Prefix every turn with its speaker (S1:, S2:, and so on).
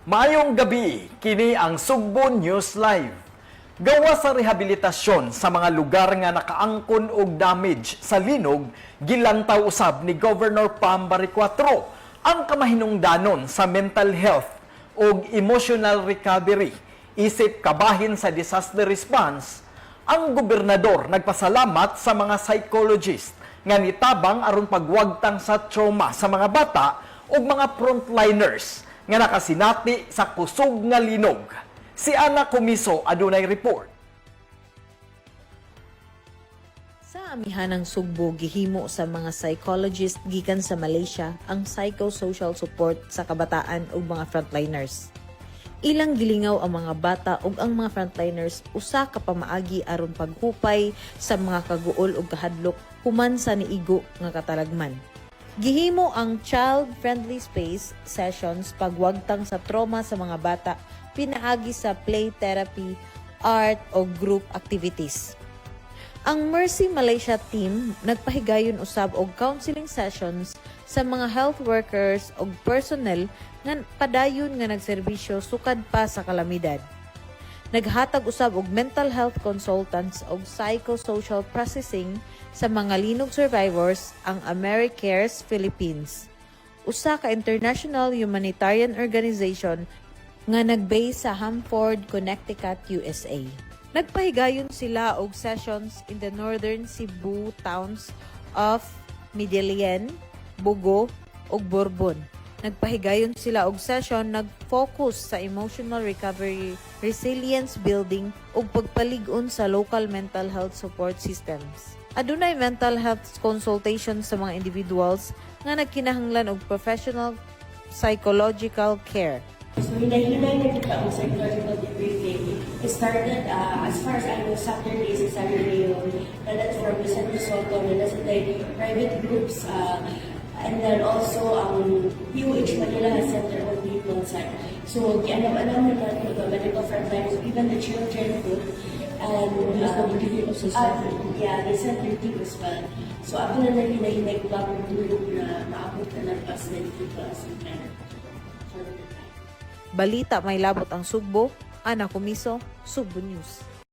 S1: Maayong gabi, kini ang Sugbo News Live. Gawa sa rehabilitasyon sa mga lugar nga nakaangkon og damage sa linog, gilantaw usab ni Governor Pam Baricuatro ang kamahinungdanon sa mental health ug emotional recovery isip kabahin sa disaster response. Ang gobernador nagpasalamat sa mga psychologist nga nitabang aron pagwagtang sa trauma sa mga bata ug mga frontliners nga nakasinati sa kusog nga linog. Si Ana Comiso adunay report.
S2: Sa amihanang Sugbo, gihimo sa mga psychologist gikan sa Malaysia ang psychosocial support sa kabataan ug mga frontliners. Ilang gilingaw ang mga bata ug ang mga frontliners, usa ka pamaagi aron paghupay sa mga kaguol ug kahadlok human sa niigo nga katalagman. Gihimo ang child-friendly space sessions pagwagtang sa trauma sa mga bata pinaagi sa play therapy, art o group activities. Ang Mercy Malaysia team nagpahigayon usab og counseling sessions sa mga health workers ug personnel nga padayon nga nagserbisyo sukad pa sa kalamidad. Naghatag usab og mental health consultants og psychosocial processing sa mga linog survivors ang AmeriCares Philippines, usa ka international humanitarian organization nga nag-base sa Hartford, Connecticut, USA. Nagpahigayon sila og sessions in the northern Cebu towns of Medellin, Bogo ug Borbon. Nagpahigayon sila og session nag-focus sa emotional recovery, resilience building ug pagpalig-on sa local mental health support systems. Adunay mental health consultation sa mga individuals nga nagkinahanglan og professional psychological care.
S3: So hinay-hinay na kita ang psychological debriefing. It started, as far as I know, Saturday sa Saturday yung that's from Vicente Soto na nasa like private groups. And then also, POH Manila has sent their own people inside. So, gianam-anam na natin the medical frontliners, even the children too. And yeah, they sent their team as well. So, ako na lang hinahinay ko bago tulog na maabot na lang as many people as we can for the time.
S2: Balita may labot ang Sugbo, Ana Comiso, Sugbo News.